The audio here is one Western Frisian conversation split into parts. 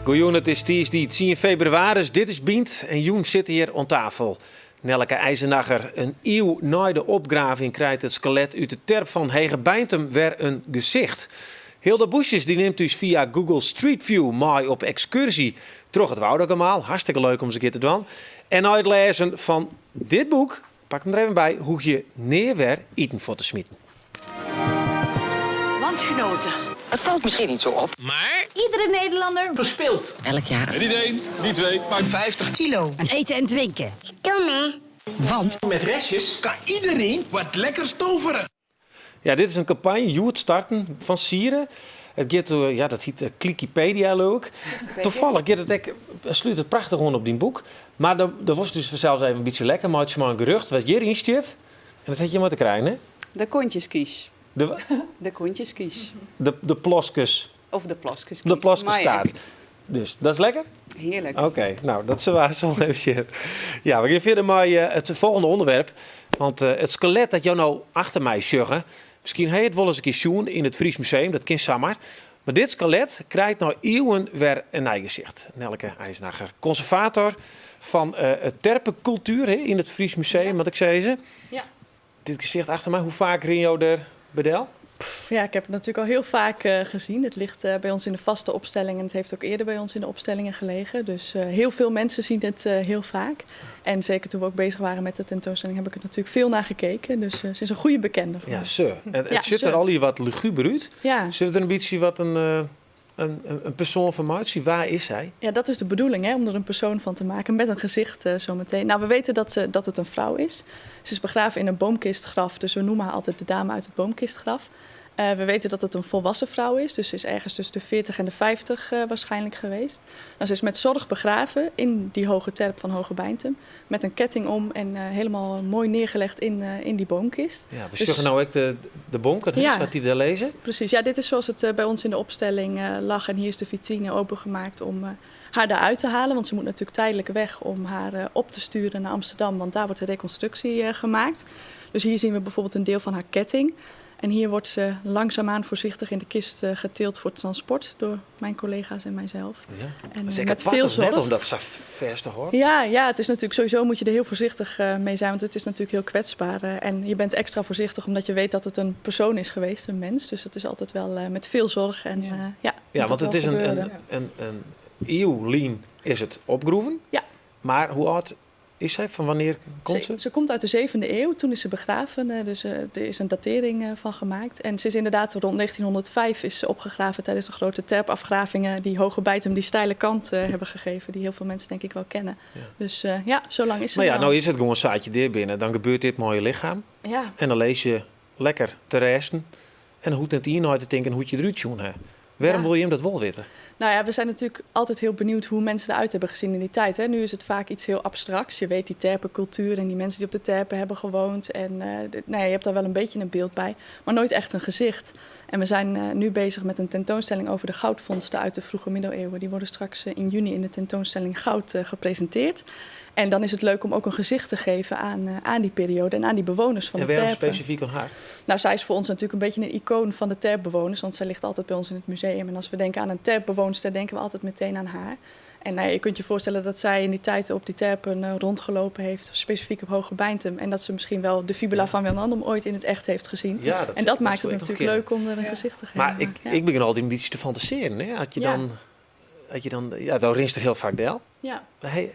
Goejûn, it is tiisdei 10 febrewaris. Dit is Bynt en jûn sit hjir oan tafel Nelleke IJssennagger. In iuw nei de opgraving krijt it skelet út de terp fan Hegebeintum wer in gesicht. Hilda Boesjes dy nimt ús fia Google Street View mei op ekskurzje troch it Woudagemaal. Hartstikke leuk om ris in kear te dwaan. En nei it lêzen fan dit boek, pak 'm der even by, hoech je nea wer iten fuort te smiten. Landgenoten. Het valt misschien niet zo op, maar... Iedere Nederlander verspilt elk jaar. En niet één, niet twee, maar 50 kilo aan eten en drinken. Stom hè? Want met restjes kan iedereen wat lekkers toveren. Ja, dit is in kampanje, hjoed starten, fan Siere. It giet oer, ja, dat hjit Klikipedia, leau ik. Tafallich giet it ek, slút it prachtich oan op dyn boek. Mar do wolst ús fansels even in bytsje lekker meitsje mei in gerucht wat hjiryn stiet. En dat hat hjirmei te krijen, hè? De kontjeskies. De, De kontjeskies. De ploskes. Of de ploskeskies. De ploskeskaart. Dus, dat is lekker? Hearlik. Oké, no, dat sille we sa even sjen. Ja, we gean fierder mei it folgjende ûnderwerp. Want it skelet dat jo no achter my sjogge, miskien ha je it wolris in kear sjoen yn it Fries Museum, dat kin samar. Mar dit skelet krijt nei iuwen wer in nij gesicht. Nelleke IJssennagger, konservator fan it terpekultuer yn it Fries Museum, moat ik sizze. Ja. Dit gesicht achter my, hoe faak rinne jo der by del? Ja, ik heb het natuurlijk al heel vaak gezien. Het ligt bij ons in de vaste opstelling en het heeft ook eerder bij ons in de opstellingen gelegen. Dus heel veel mensen zien het heel vaak. En zeker toen we ook bezig waren met de tentoonstelling heb ik er natuurlijk veel naar gekeken. Dus ze is een goede bekende voor Ja, mij. ze. En Ja, it sit ze. der allegear wat luguber út. Ja. Sit der in bytsje wat in persoan fan meitsje? Wa is sy? Ja, dat is de bedoeling, hè, om der in persoan fan te maken met in gesicht zometeen. Nou, we weten dat het een frou is. Ze is begraven in een boomkistgraf, dus we noemen haar altijd de dame uit het boomkistgraf. We weten dat het een volwassen vrouw is, dus ze is ergens tussen de 40 en de 50 waarschijnlijk geweest. Nou, ze is met zorg begraven in die hoge terp van Hegebeintum, met een ketting om en helemaal mooi neergelegd in die boomkist. Ja, we Dus sjogge no ek de bonken, hè, sa't dy dêr lizze. Precies, ja, dit is zoals het bij ons in de opstelling lag en hier is de vitrine opengemaakt om haar daaruit te halen, want ze moet natuurlijk tijdelijk weg om haar op te sturen naar Amsterdam, want daar wordt de reconstructie gemaakt. Dus hier zien we bijvoorbeeld een deel van haar ketting. En hier wordt ze langzaamaan voorzichtig in de kist getild voor transport door mijn collega's en mijzelf. Ja. En Dat is met ek apart, veel of net, zorg. om dat sa fêst te hâlden? Ja, ja, het is natuurlijk sowieso moet je er heel voorzichtig mee zijn, want het is natuurlijk heel kwetsbaar. En je bent extra voorzichtig omdat je weet dat het een persoon is geweest, een mens. Dus dat is altijd wel met veel zorg en, ja, Ja, moet want dat het wel is gebeuren. in iuw lyn is it opgroeven. Ja. Mar hoe âld is sy? Fan wannear komt Ze se? Ze komt uit de 7e eeuw, toen is ze begraven, dus er is een datering van gemaakt. En ze is inderdaad rond 1905 is ze opgegraven tijdens de grote terpafgravingen die Hegebeintum die steile kant hebben gegeven, die heel veel mensen denk ik wel kennen. Dus ja, zo lang is ze Mar ja, al. no is it gewoan sa't je dea binne. Dan gebeurt dit mei je lichem. En dan lis je lekker te rêsten. En dan hoecht net ien nei te tinken hoe't je derút sjoen ha. Wêrom wol jim dat wol witte? Nou ja, we zijn natuurlijk altijd heel benieuwd hoe mensen eruit hebben gezien in die tijd. Hè. Nu is het vaak iets heel abstracts. Je weet die terpencultuur en die mensen die op de terpen hebben gewoond. En nou ja, je hebt daar wel een beetje een beeld bij, maar nooit echt een gezicht. En we zijn nu bezig met een tentoonstelling over de goudvondsten uit de vroege middeleeuwen. Die worden straks in juni in de tentoonstelling Goud gepresenteerd. En dan is het leuk om ook een gezicht te geven aan die periode en aan die bewoners van En de wêrom terpen. spesifyk oan har? Nou, zij is voor ons natuurlijk een beetje een icoon van de terpbewoners, want zij ligt altijd bij ons in het museum. En als we denken aan een terpbewoonster, denken we altijd meteen aan haar. En nou ja, je kunt je voorstellen dat zij in die tijd op die terpen rondgelopen heeft, specifiek op Hegebeintum. En dat ze misschien wel de fibula van Wijnaldum ooit in het echt heeft gezien. Ja, En dat dat maakt zou het ik nog natuurlijk kennen. leuk om er een gezicht te geven. Mar ik begin altyd in bytsje te fantasearjen. Hè? As je dan, as je dan, ja, dan rinst der hiel faak del. Hey,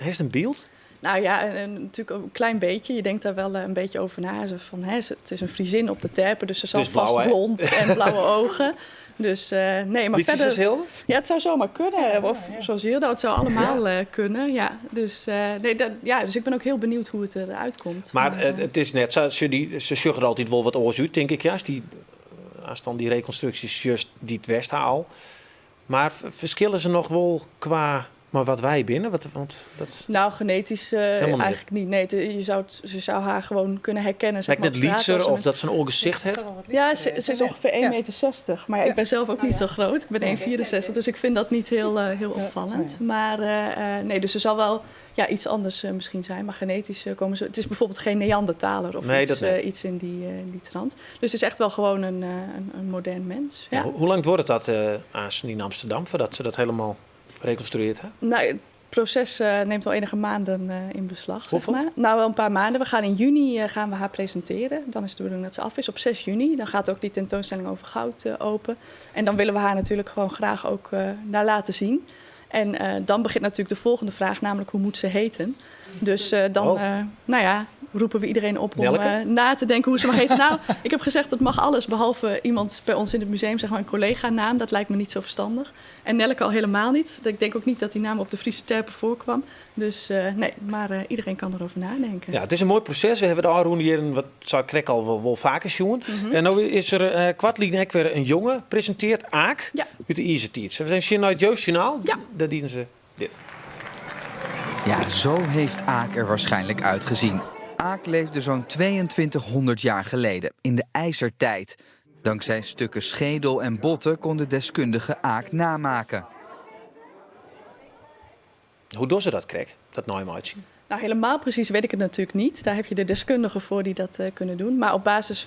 hast in byld? Nou ja, en natuurlijk een klein beetje. Je denkt daar wel een beetje over na. Zo van, hè, het is een Friesin op de terpen, dus ze zal Dus blauw, vast hè? blond en blauwe ogen. Dus nee, maar Beetje verder... zoals Hilde? Ja, het zou zomaar kunnen. Of zoals Hilde, het zou allemaal kunnen. Ja. Dus, nee, dat, ja, dus ik ben ook heel benieuwd hoe het eruit komt. Mar Maar, it is net sa, se sjogge der altyd wol wat oars út, tink ik. Ja, as dan dy rekonstruksjes just dy't west ha al. Mar ferskille se noch wol kwa mar wat wy binne? Wat, want dat Nou, genetisch Helemaal niet. eigenlijk niet. Nee, ze zou haar gewoon kunnen herkennen, zeg Lijkt maar, net op straat lytser als ze of met dat ze een oar gesicht hat? Ja, ze is ongeveer één meter zestig. Maar ja, ik ben zelf ook niet zo groot. Ik ben 1,64, dus ik vind dat niet heel opvallend. Maar nee, dus ze zal wel, ja, iets anders misschien zijn. Maar genetisch komen ze... Het is bijvoorbeeld geen Neandertaler of Nee, dat net. iets in die trant. Dus het is echt wel gewoon een modern mens. Ja, hoe lang wordt het dat aanstaan in Amsterdam voordat ze dat helemaal... rekonstruearre ha? Nou, het proces neemt wel enige maanden in beslag. Zeg Hoeveel? maar. Nou, wel een paar maanden. We gaan in juni gaan we haar presenteren. Dan is de bedoeling dat ze af is. Op 6 juni. Dan gaat ook die tentoonstelling over goud open. En dan willen we haar natuurlijk gewoon graag ook daar laten zien. En dan begint natuurlijk de volgende vraag, namelijk hoe moet ze heten? Dus dan nou ja, roepen we iedereen op om Nelleke? na te denken hoe ze mag heten. Nou, ik heb gezegd dat mag alles, behalve iemand bij ons in het museum, zeg maar een collega-naam. Dat lijkt me niet zo verstandig. En Nelleke al helemaal niet. Ik denk ook niet dat die naam op de Friese terpen voorkwam. Dus nee, maar iedereen kan erover nadenken. Ja, het is een mooi proces. We hebben de Arun hier, wat zou ik al wel vaker zien. En nu is er kwartlien ook weer een jongen presenteert, Aak, uit de Ijzertijd. We zijn zien naar het Jeugdjournaal. Daar dienen ze dit. Ja, zo heeft Aak er waarschijnlijk uitgezien. Aak leefde zo'n 2200 jaar geleden, in de ijzertijd. Dankzij stukken schedel en botten kon de deskundige Aak namaken. Hoe doen ze dat, Krek? Dat namaken? Nou, helemaal precies weet ik het natuurlijk niet. Daar heb je de deskundigen voor die dat kunnen doen. Maar op basis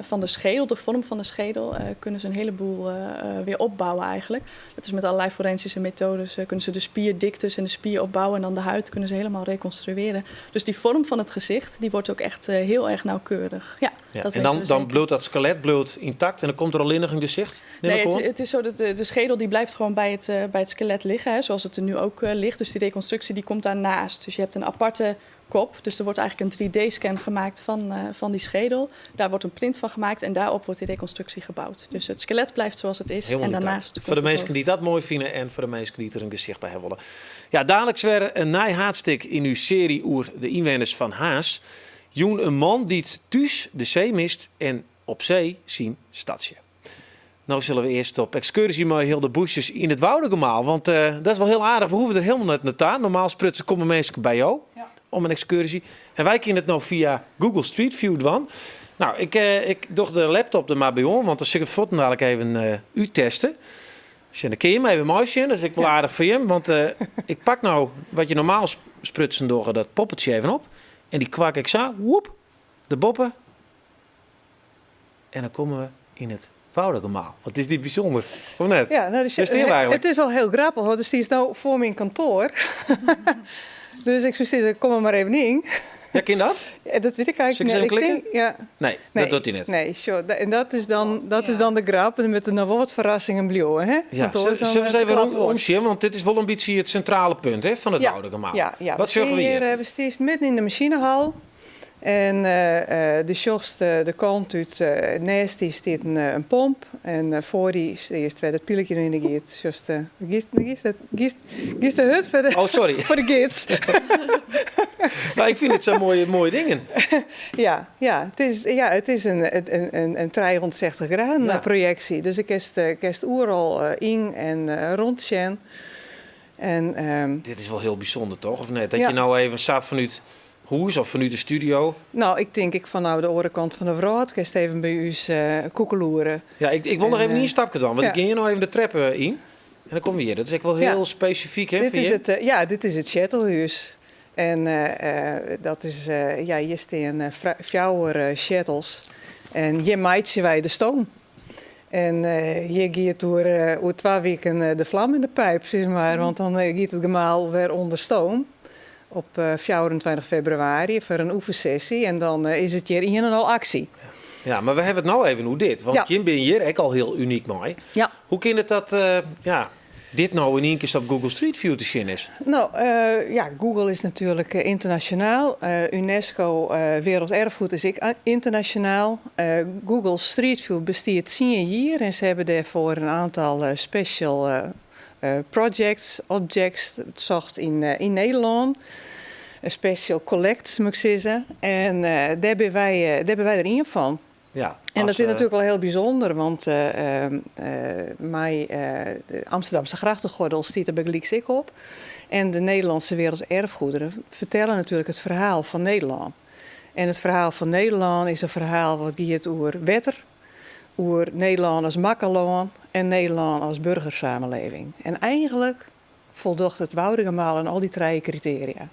van de schedel, de vorm van de schedel, kunnen ze een heleboel weer opbouwen eigenlijk. Dat is met allerlei forensische methodes. Kunnen ze de spierdiktes en de spier opbouwen en dan de huid kunnen ze helemaal reconstrueren. Dus die vorm van het gezicht, die wordt ook echt heel erg nauwkeurig. Ja, dat En weten we dan zeker. bloedt dat skelet intact en dan komt er alleen nog een gezicht? Neem Nee, ik aan. het is zo dat de schedel die blijft gewoon bij het skelet liggen, hè, zoals het er nu ook ligt. Dus die reconstructie die komt daarnaast. Dus je hebt een aparte kop. Dus er wordt eigenlijk een 3D-scan gemaakt van die schedel. Daar wordt een print van gemaakt en daarop wordt die reconstructie gebouwd. Dus het skelet blijft zoals het is Helemaal en intact. daarnaast komt Voor de het mensen hoofd. die dat mooi vinden en voor de mensen die er een gezicht bij hebben willen. Ja, dadelijk weer een nij haadstik in uw serie oer de inwoners van Haas. Joen een man die het thuis de zee mist en op zee zien stadje. Nou zullen we eerst op excursie met heel de boesjes in het Woudagemaal. Want dat is wel heel aardig. We hoeven er helemaal net naartoe. Normaal sprutsen komen mensen bij jou om een excursie. En wij kunnen het nou via Google Street View doen. Nou, ik doe de laptop er maar bij om, want dan zit ik het dadelijk even u testen. Dus dan kun je hem even mooi zien. Dat is ik wel aardig voor je. Want ik pak nou wat je normaal sprutsen door dat poppetje even op. En die kwak ik zo, woep, de boppen. En dan komen we in het Woudagemaal. Wat is dit bijzonder, of net? Ja, nou, dus Daar staan we eigenlijk. het is wel heel grappig, want die is nou voor mijn kantoor. Dus ik zou zeggen, kom er maar even in. Ja, ken dat? Ja, dat weet ik eigenlijk Zal ik eens niet. even Ik klikken? denk, ja. Nee, Nee, dat doet hij net. Nee, sure. En dat is dan de grap. En met de nou wel wat verrassingen blijven, hè? Ja, Want dan is dan zullen we eens het even klapwoord. omzien? Want dit is wel een beetje het centrale punt, hè, van het Woudagemaal. Ja, ja. Wat We zeggen we staan hier? we staan midden in de machinehal. En de sjochst, de kant uit naast die staat een pomp. En voor die is eerst weer dat pieletje in de giet. Just, giet, giet, giet, giet de hut voor de, Oh, sorry. voor de gids. Nou, ik vind het zo mooie dingen. Ja, ja, het is, ja, het is een 360 graden projectie. Dus ik heb het oeral in en rondchen. En Dit is wel heel bijzonder, toch? Of net? Dat Ja. je nou even staat vanuit huis of vanuit de studio. Nou, ik denk ik van nou de orenkant van de vrouw. Ik ga even bij u koekeloeren. Ja, ik wil nog En, even niet een stapje dan, want ik ging hier nou even de trappen in. En dan kom je hier. Dat is echt wel heel specifiek, hè, Dit vind is je? het, ja, dit is het shuttlehuis. En dat is, ja, hier staan fjouwer shuttles. En hier maait wij de stoom. En hier gaat door 2 weken de vlam in de pijp, zeg maar. Want dan gaat het gemaal weer onder stoom. Op 24 februari voor een oefensessie. En dan is het hier in en al actie. Ja, maar we hebben het nou even hoe dit. Want Jim ben hier ook al heel uniek mooi. Hoe kan het dat dit nou in één keer op Google Street View te zien is? Google is natuurlijk internationaal. UNESCO Werelderfgoed is ook internationaal. Google Street View bestaat 10 jaar en ze hebben daarvoor een aantal special projects, objects, het zocht in Nederland. Een special collect, moet ik zeggen. En daar hebben wij er een van. En dat is natuurlijk wel heel bijzonder, want mijn de Amsterdamse grachtengordel stiet er bij Gelieks ik op. En de Nederlandse werelderfgoederen vertellen natuurlijk het verhaal van Nederland. En het verhaal van Nederland is een verhaal wat gaat over wetter, over Nederland als makkerland en Nederland als burgersamenleving. En eigenlijk voldoet het Woudagemaal aan al die 3 criteria.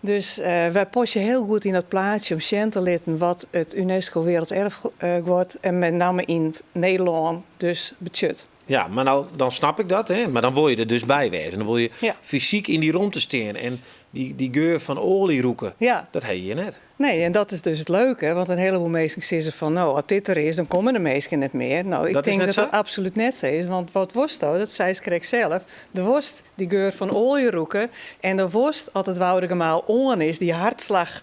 Dus wij passen heel goed in dat plaatje om zien te laten wat het UNESCO Werelderfgoed wordt en met name in Nederland dus budget. Ja, mar no, dan snap ik dat, hè? Mar dan wol je der dus by wêze. Dan wol je Ja. fysyk yn dy romte stean en dy geur fan oalje rûke. Ja. Dat ha je hjir net. Nee, en dat is dus it leuke, want in heleboel minsken sizze fan no, as dit der is, dan komme de minsken net mear. No, ik Dat is tink net dat sa? dat absolút net sa is, want wat wolsto, dat seist krekt sels, do wolst dy geur fan oalje rûke en do wolst, as it Woudagemaal oan is, dy hertslach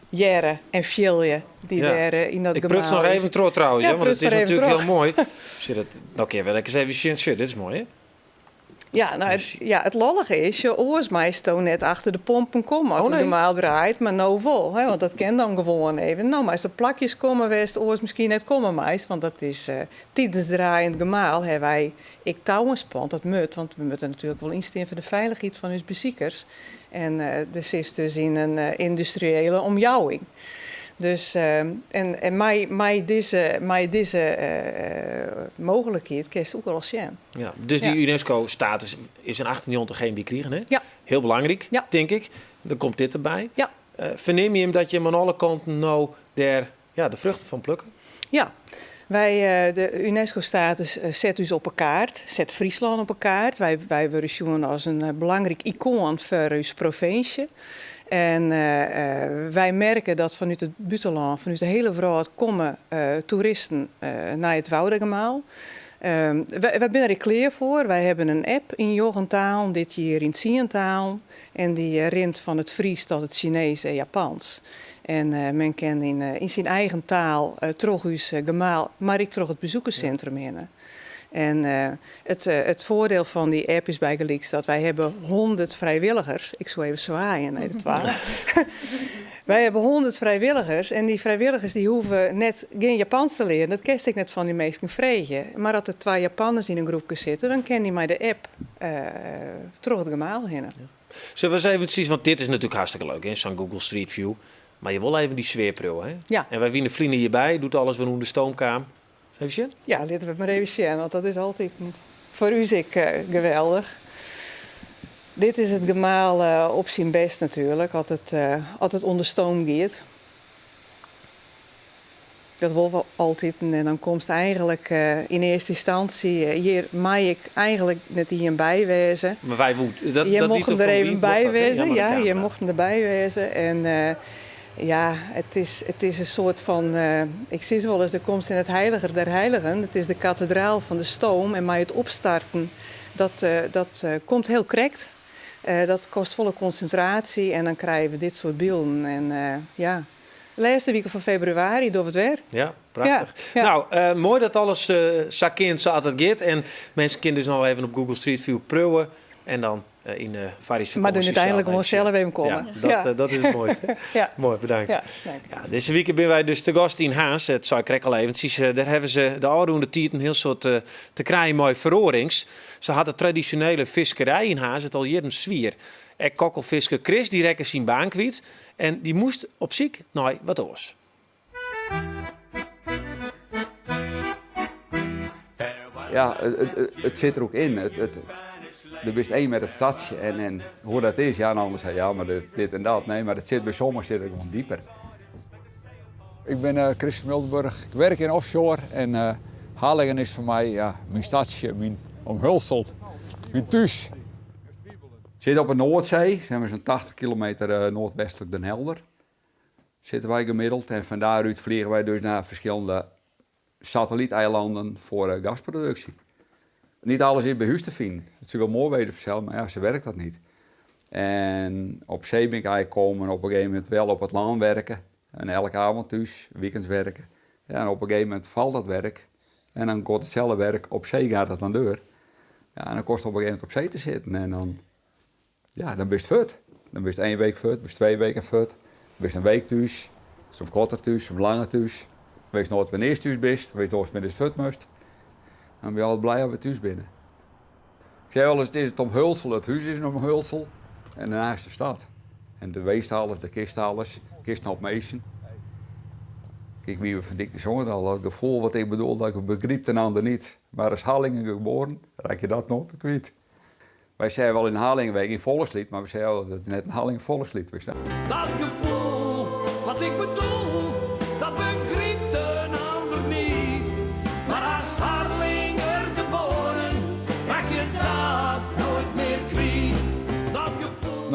hearre en fiele dy't Ja. dêr yn dat Ik gemaal pruts noch is. even troch trouwens, Ja, hè, want pruts it is mar even natuerlik hiel troch. moai. Sjoch, dat, no kinne we lekker even sjen. Sjoch, dit is moai, hè? Ja, no, it, ja, it lollige is, jo, oars meisto net achter de pompen komme as Oh, it nee. gemaal draait, mar no wol, hè, want dat kin dan gewoan even. No meist op plakjes komme wêr'tst oars miskien net komme meist, want dat is eh, tidens draaiend gemaal hawwe wy ek touwen spand, dat moat, want we moatte natuerlik wol ynstean foar de feilichheid fan ús besikers. En eh, do sitst dus yn in eh, yndustriële omjouwing. Dus, eh, en mei dizze mooglikheid kinst oeral sjen. Ja, dus dy Ja. UNESCO-status is yn 98 ha jim dy krigen, hè? Ja. Hiel belangryk, Ja. tink ik. Dan komt dit derby. Ja. Fernimme jim dat jim oan alle kanten no dêr ja, de fruchten fan plukke? Ja, wy, de UNESCO-status set ús op 'e kaart, set Fryslân op 'e kaart. Wy wurde sjoen as in belangryk ikoan foar ús provinsje. En wy merke dat fanút it bûtenlân, fanút de hiele wrâld komme toeristen nei it Woudagemaal. Wy binne der ek klear foar. Wy hawwe in app yn njoggen talen, dit jier yn tsien talen. En dy rint fan it Frysk tot it Sinees en Japans. En men kin yn syn eigen taal troch ús gemaal, mar ek troch it bezoekerssintrum hinne. En it foardiel fan dy app is bygelyks dat wy hawwe 100 frijwilligers. Ik soe even swaaien nei de twa. Wy hawwe 100 frijwilligers en dy frijwilligers dy hoege net gjin Japans te learen. Dat kinst ek net fan dy minsken freegje. Mar as der twa Japanners yn in groepke sitte, dan kin dy mei de app troch it gemaal hinne. Sille we ris eventsjes, want dit is natuerlik hartstikke leuk, hè, sa'n Google Street View. Mar je wolle even dy sfear priuwe, hè? Ja. En wy wiene ferline jier by, doe't alles wer ûnder stoom kaam. Even sjen? Ja, litte we it mar even sjen, want dat is altyd foar ús ek geweldich. Dit is it gemaal op syn bêst natuerlik, as it ûnder stoom giet. Dat wol wol altyd en dan komst eigentlik yn earste ynstânsje hjir mei ik eigentlik net ien by wêze. Mar wy woe, dat, Jim dat mochten der even by wêze. Ja, jim mochten derby wêze. En ja, it is in soart fan, ik sis wolris, do komst yn it heiliger der heiligen. It is de katedraal fan de stoom en mei it opstarten, dat komt hiel krekt. Dat kostet folle konsintraasje en dan krije we dit soart bylden. En ja, lêste wike fan febrewaris dogge we it wer. Ja, prachtich. Ja, ja. No, moai dat alles sa kin sa't it giet. En minsken kinne dus no even op Google Street View priuwe en dan yn de foarjiersfakânsje Mar dan úteinlik gewoan sels even komme. Ja, dat, Ja. dat is it moaiste. Ja. Moai, bedankt. Ja, dank. Ja, dizze wike binne wy dus te gast yn Harns. Dat sei ik krekt al eventsjes. Dêr hawwe se de ôfrûne tiid in hiel soad te krijen mei feroarings. Sa hat de tradisjonele fiskerij yn Harns it al jierren swier. Ek kokkelfisker Chris dy rekke syn baan kwyt en dy moast op syk nei wat oars. Ja, it sit der ek yn. Do bist één met it stadsje en hoe dat is, ja, en anders zei ja, mar dit en dat. Nee, mar it sit by sommigen sit it gewoan dieper. Ik bin Chris van Miltenburg, ik wurk yn offshore en Harlingen is foar my ja, myn stadsje, myn omhulsel, myn thús. Sit op de Noardsee, sa'n 80 kilometer noardwestlik Den Helder. Sitte wy gemiddeld en fan dêrút fleane wy dus nei ferskillende satellyteilannen foar gasproduksje. Net alles is by hûs te finen. It soe wol moai wêze fansels, mar ja, sa wurket dat net. En op see bin ik eigentlik kommen op in gegeven momint wol op it lân wurke. En elke avond thús, weekends wurke. Ja, en op in gegeven momint falt dat wurk. En dan komt itselde wurk op see giet dat dan deur. Ja, en dan komst op in gegeven momint op see te sitten en dan, ja, dan bist fuort. Dan bist één week fuort, bist twee weken fuort. Bist in week thús, soms koarter thús, soms langer thús. Witst noait wannear'tst thús bist, witst noait wannear'tst fuort moatst. Dan bin je altyd blij as we thús binne. Ik sei wolris, it is it omhulsel, it hûs is in omhulsel en dêrneist de stad. En dêr witst alles, dêr kinst alles, kinst noch minsken. Kijk, Wiebe van Dijk die zong het al, dat gefoel wat ik bedoel, dat begrijpt een ander niet. Maar als Harlingen geboren, raak je dat nooit kwyt. Wy sizze wol yn Harlingen wy gjin folksliet, mar wy sizze wol dat it net in Harlingen folksliet is. Dat gefoel wat ik bedoel, dat begrypt in ander net. Mar as Harlinger geboren,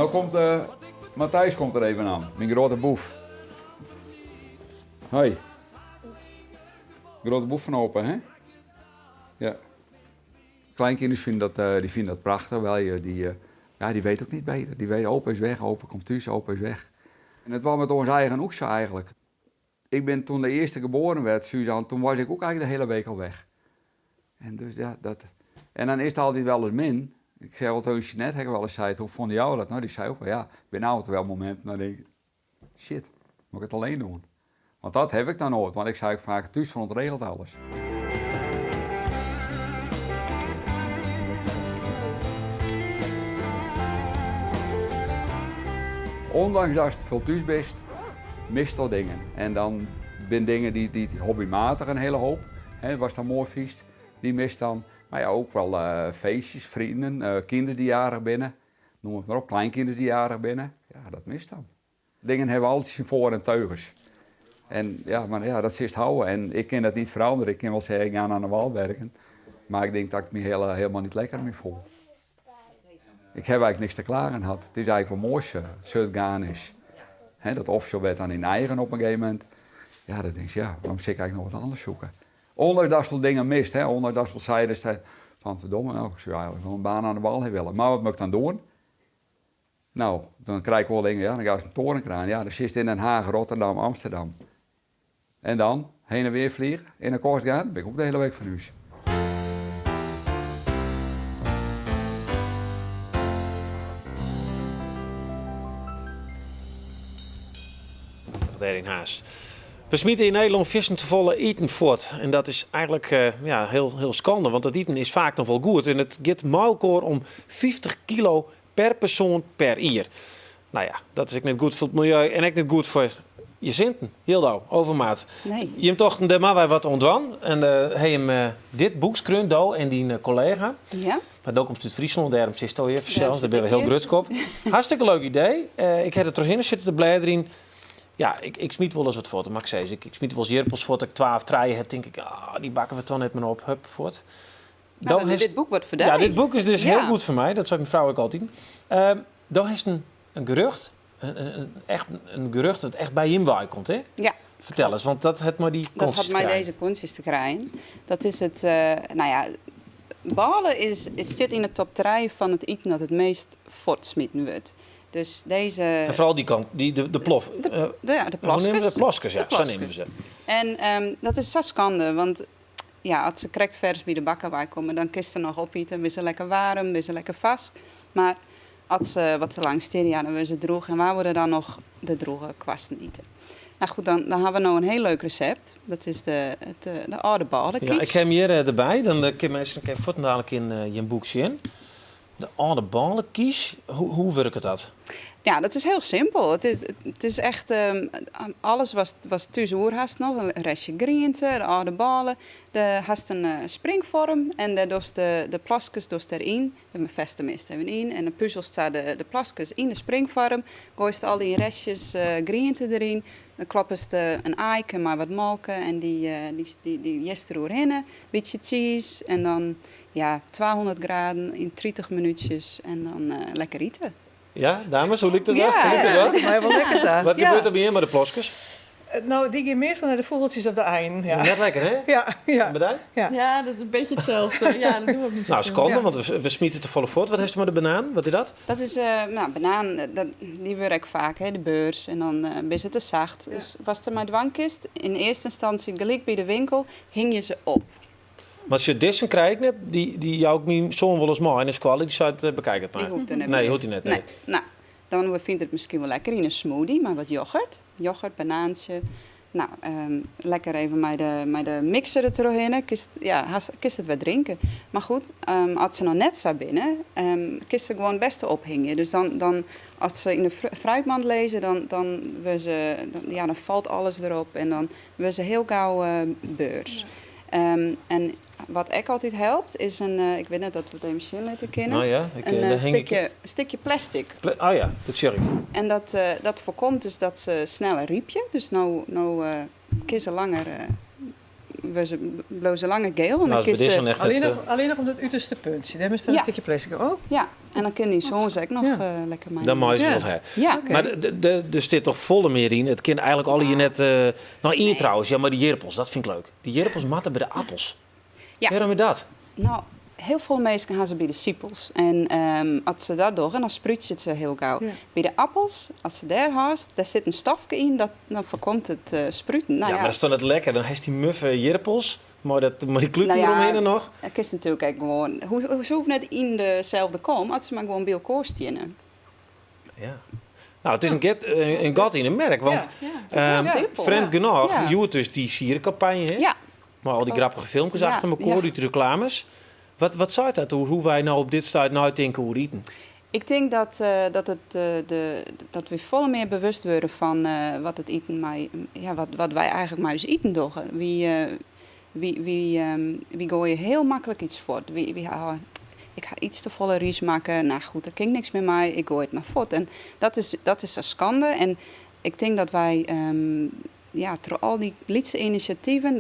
No komt uh, Matthijs komt der even oan, myn grutte boef. Hoi. Grutte boef fan opa, hè? Ja. Kleinkinders vinden dat, uh, die vinden dat prachtig. Wel, die, uh, ja, die weet ook niet beter. Die weet, opa is weg, opa komt thuis, opa is weg. En het was met ons eigen ook zo eigenlijk. Ik ben toen de eerste geboren werd, Suzanne, toen was ik ook eigenlijk de hele week al weg. En, dus, ja, dat... en dan is het altijd wel eens min. Ik zei wel tegen Jeanette, heb ik wel eens zei, hoe vond jou dat? Nou, die zei ook wel, ja, ik ben nou wel moment, dan denk ik, shit, moet ik het alleen doen? Want dat heb ik dan nooit, want ik zei ook vaak, thuis van regelt alles. Ondanks dat je veel thuis bent, mist al dingen. En dan zijn dingen die, die hobbymatig een hele hoop. Hè, was dan mooi feest, die mist dan. Maar ja, ook wel uh, feestjes, vrienden, kinderen die jarig binnen. Noem het maar op, kleinkinderen die jarig binnen. Ja, dat mist dan. Dingen hebben altijd zijn voor- en teugels. En ja, maar ja, dat zit houden. En ik kan dat niet veranderen. Ik kan wel zeggen, ik ga aan de wal werken. Maar ik denk dat ik me heel, helemaal niet lekker meer voel. Ik heb eigenlijk niks te klagen gehad. Het is eigenlijk wel mooi zo het gaan is. He, dat offshore werd dan in eigen op een gegeven moment. Ja, dan denk ik, ja, waarom zit ik eigenlijk nog wat anders zoeken? Ondanks dat ze dingen mist, hè, ondanks dat ze zeiden van verdomme, nou, ik zou eigenlijk wel een baan aan de wal hebben willen. Maar wat moet ik dan doen? Nou, dan krijg ik wel dingen, ja, dan ga ik een torenkraan. Ja, dan zit in Den Haag, Rotterdam, Amsterdam. En dan heen en weer vliegen, in een kost gaan, dan ben ik ook de hele week van huis. Daar in Haas. We smieten in Nederland vissen te volle eten voort. En dat is eigenlijk uh, ja, heel, heel schande, want dat eten is vaak nog wel goed. En het gaat maalkoor om 50 kilo per persoon per jaar. Nou ja, dat is ook niet goed voor het milieu en ook niet goed voor je zinten. Heel overmaat. Nee. Je hebt toch de maar wij wat ontwan. En uh, hij hem uh, dit boek do en die uh, collega. Ja. Maar ook komt uit Friesland, daarom zit het hier zelfs. Daar ben we heel druk op. Hartstikke leuk idee. Ik heb het terug zitten te bladeren. Ja, ik, ik smiet wel eens wat voor, maar ik zei, ik, ik smiet wel eens jerpels voor dat ik 12 treien heb, denk ik, ah, die bakken we toch net maar op, hup, voort. Nou, dan dit boek wordt voor Ja, dit boek is dus ja. heel goed voor mij. Dat zei mijn vrouw ook altijd. Dan is een, een gerucht, een, echt een gerucht dat echt bij hem komt, hè? Ja. Vertel eens, want dat het maar die Dat had mij deze kontjes te krijgen. Dat is het, nou ja, balen is, het zit in de top 3 van het eten dat het meest voortsmieten wordt. Dus deze... En vooral die kant, die, de, de plof. De, de, ja, de plaskes. De plaskes, ja, zo nemen ze. En dat is zo schande, want ja, als ze correct vers bij de bakker bij komen, dan kist er nog op eten. We ze lekker warm, we ze lekker vast. Maar als ze wat te lang staan, ja, dan worden ze droog. En waar worden dan nog de droge kwasten eten? Nou goed, dan, dan hebben we nou een heel leuk recept. Dat is de, het, de oude balenkies. Ja, ik heb hem hier erbij. Dan uh, kan mensen nog even dadelijk in je boek zien. De oude balenkies, hoe, hoe werkt dat? Ja, dat is heel simpel. Het is, het is echt, alles was, was thuis oerhaast nog. Een restje groente, de oude balen. De haast een springvorm en daar dus de, de plaskes dus erin. De vesten mist even in. En de puzzel staat de, de plaskes in de springvorm. Gooi je al die restjes groente erin. Dan klappen ze een eiken, maar wat malken en die, die, die, die jester oerhinnen. Beetje cheese en dan ja, 200 graden in 30 minuutjes en dan lekker eten. Ja, dames, hoe liep het ja, Hoe liep het ja, wel lekker daar. Wat ja. gebeurt er bij je met de ploskes? Nou, die gaan meestal naar de vogeltjes op de eind. Ja. Net lekker, hè? Ja. Ja. Bedij? Ja. Ja, dat is een beetje hetzelfde. Ja, dat doen we ook niet zo Nou, schande, Ja. want we, we smieten te volle voort. Wat heeft er met de banaan? Wat is dat? Dat is, nou, banaan, dat, die werk ik vaak, hè, de beurs. En dan is het te zacht. Ja. Dus was er maar dwangkist, in eerste instantie, gelijk bij de winkel, hing je ze op. Maar als je dissen krijg ik net, die, die jou ook mijn zoon wel eens mooi in de squallen, die zou het bekijken het maar. Die hoeft er net Nee, hoeft hij net. Nee. Nee. Nou, dan vindt het misschien wel lekker in een smoothie, maar wat yoghurt. Yoghurt, banaantje. Nou, lekker even met de, met de mixer er doorheen. Kist, ja, kist het wat drinken. Maar goed, als ze nog net zou binnen, kist ze gewoon het beste ophingen. Dus dan, dan, als ze in de fruitmand lezen, dan, dan, we ze, dan, ja, dan valt alles erop en dan we ze heel gauw beurs. Ja. En wat ik altijd helpt, is een, ik weet net dat we het even zien laten kennen. Nou ja, ik, een stukje, ik... stukje plastic. Pla oh ja, dat zie ik. En dat, dat voorkomt dus dat ze sneller riepje. Dus nou, nou kiezen langer, we ze blozen langer geel. Nou, dan is ze... echt alleen, het, nog, alleen nog om dat uiterste puntje. Daar is een ja. stukje plastic. Oh. Ja, En dan kin dyn soan se ek noch eh, lekker mei. Dan mei se wol ha. Ja. Mar der stiet toch folle mear yn. It kin eigentlik allegear net. Eh, no, ien trouwens, ja, mar dy jirpels, dat fyn ik leuk. Dy jirpels moatte by de appels. Ja. Wêrom is dat? No, hiel folle minsken ha se by de sipels. En ehm, as se dat dogge, dan sprútsje se hiel gau. By de appels, as se dêr hâldst, dêr sit in stofke yn, dat, dan foarkomt it eh, spruten. No ja, mar dat is dan net lekker. Dan hast dy muffe jirpels mei dat, mei dy kluten Nou ja, deromhinne noch. Dat kinst natuerlik ek gewoan. Hoe, se hoege net yn deselde kom, as se mar gewoan by elkoar steane. Ja. No, it is in, get, in gat yn 'e merk, want Ja, het is heel simpel. frjemd genôch, Ja. hjoed dus dy sierkampanje, hè? Ja. Mei al dy Klopt. grappige filmkes achter elkoar, dy reklames. Wat seit dat oer hoe't wy no op dit stuit neitinke oer iten? Ik tink dat, dat, it, de, dat wy folle mear bewust wurde fan wat it iten mei, ja, wat wy eigentlik mei ús iten dogge. Wy goaie hiel maklik yts fuort. Wy ha, ik ha yts te folle rys makke, no goed, dêr kin ik niks mear mei, ik goai it mar fuort. En dat is sa skande. En ik tink dat wy ja, troch al dy lytse inisjativen,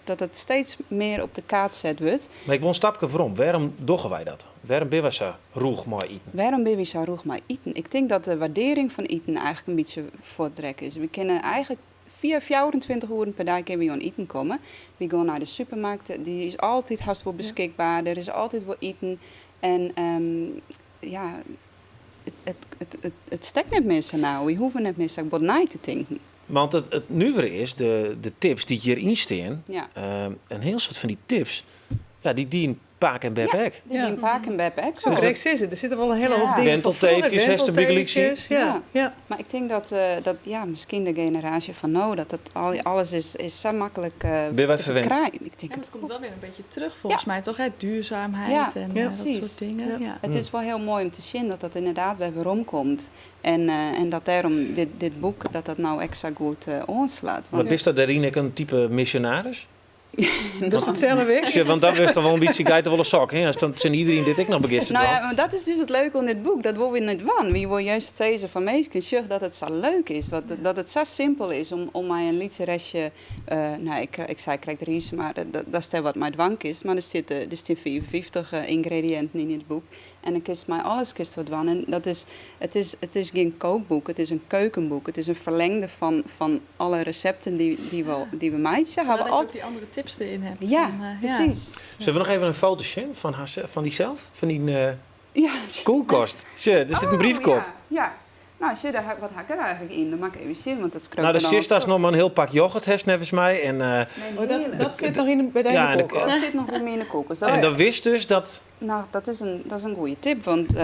dat it steeds mear op de kaart set wurdt. Mar ik wol in stapke werom. Wêrom dogge wy dat? Wêrom binne wy sa rûch mei iten? Wêrom binne wy sa rûch mei iten? Ik tink dat de waardearring fan iten eigentlik in bytsje fuortrekke is. Wy kinne eigentlik fia 24 oeren per dei kinne wy oan iten komme. Wy gean nei de supermarkt, dy is altyd hast wol beskikber, der is altyd wol iten. En ja, it stekt net mear sa nau. Wy hoege net mear sa bot nei te tinken. Want it nuvere is, de tips dy't hjiryn stean, in hiel soad fan dy tips, ja, dy dienen pake en beppe ek. Dy dienen pake en beppe ek. Soe ik krekt sizze, der sitte wol in hiele hoop dingen fan froeger. Wentelteefjes, hast der bygelyks yn. Wentelteefjes, ja. Ja. Mar ik tink dat ja, miskien de generaasje fan no, dat it alles is sa maklik Binne wy te ferwend? krijen. Ik tink Ja, it dat komt wel weer een beetje terug volgens mij, toch? Hè? Duurzaamheid en dat soort dingen. Ja. It is wol hiel moai om te sjen dat dat ynderdaad wer weromkomt. En dat dêrom dit boek, dat dat no ek sa goed oanslacht. Mar bist dêryn ek in type misjonaris? Dus itselde ek? Sjoch, want dan wurdst dan wol in bytsje geitewollesoks. Hè? As dan tsjin iderien dit ek noch begjinst te No ja, dwaan. mar dat is dus it leuke oan dit boek. Dat wolle wy net dwaan. Wy wolle juist sizze fan minsken, sjoch dat it sa leuk is. Dat it sa simpel is om mei in lytse restje, no, ik sei krekt rys, mar dat is dêr wat mei dwaan kinst. Mar der stean 55 yngrediïnten yn it boek. En dan kinst mei alles kinst wat dwaan. En dat is, it is gjin kookboek, it is in keukenboek. It is in ferlengde fan alle resepten dy't we meitsje. Ja, dat je ook dy oare tips deryn hast. Ja, Fan, ja. presys. Sille we noch even in foto sjen fan, har, fan dysels? Fan dyn kuolkast. Sjoch, der sit in briefke op. Oh, ja, ja. No, sjoch, dêr wat ha ik der eigentlik yn? Dat moat ik even sjen, want dat skriuw No, ik der dan sjochst al datst noch mar in hiel pak yoghurt hast, neffens my. En, Nee, Oh, dat sit noch yn de, by dy Ja, yn de kuolkast. Dat sit noch by my yn de kuolkast. Dat en is dan witst dus dat... No, dat is in goede tip, want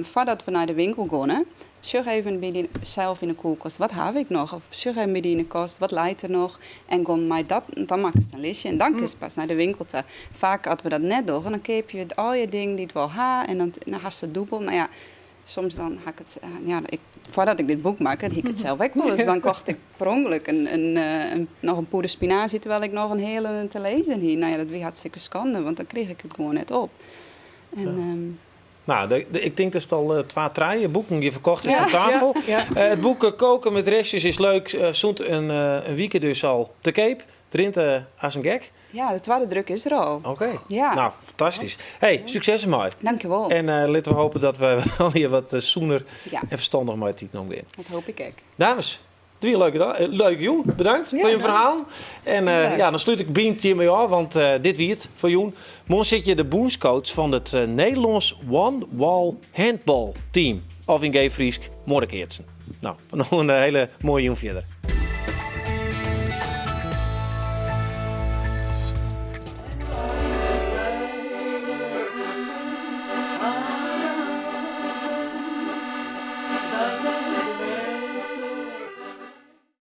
foardat we nei de winkel geane, sjoch even by dysels yn de kuolkast, wat ha ik noch? Of sjoch even by dy yn de kast, wat leit der noch? En gean mei dat, dan makkest in listje en dan kinst pas nei de winkel ta. Faak as we dat net dogge, dan keapje we allegear dingen dy't we al ha en dan hast it dûbel. No ja, soms dan ha ik it, ja, ik, foardat ik dit boek makke, hie ik it sels ek wolris. Dan kocht ik per ûngelok noch in pûde spinazie, terwyl ik noch in hiele te lizzen hie. No ja, dat wie hartstikke skande, want dan krige ik it gewoan net op. En, No, ik tink datst al twa, trije boeken hjir ferkocht hast oan tafel. Ja. It boek Koken met restjes is leuk. Sûnt in wike dus al te keap. It rint as in gek. Ja, de twadde druk is der al. Oké. Ja. No, fantastysk. Hey, sukses dermei. Dankjewol. En litte we hoopje dat we wol hjir wat sûner en ferstannich mei it iten omgean. Dat hoopje ik ek. Dames, it wie in leuke dei, leuke jûn. Bedankt foar jim ferhaal. En ja, dan slút ik Bynt hjirmei ôf, want dit wie it foar jûn. Moarn sit hjir de bûnscoach fan it Nederlânsk One Wall Handball Team. Of yn geef Frysk, muorrekeatsen. No, noch in hiele moaie jûn fierder.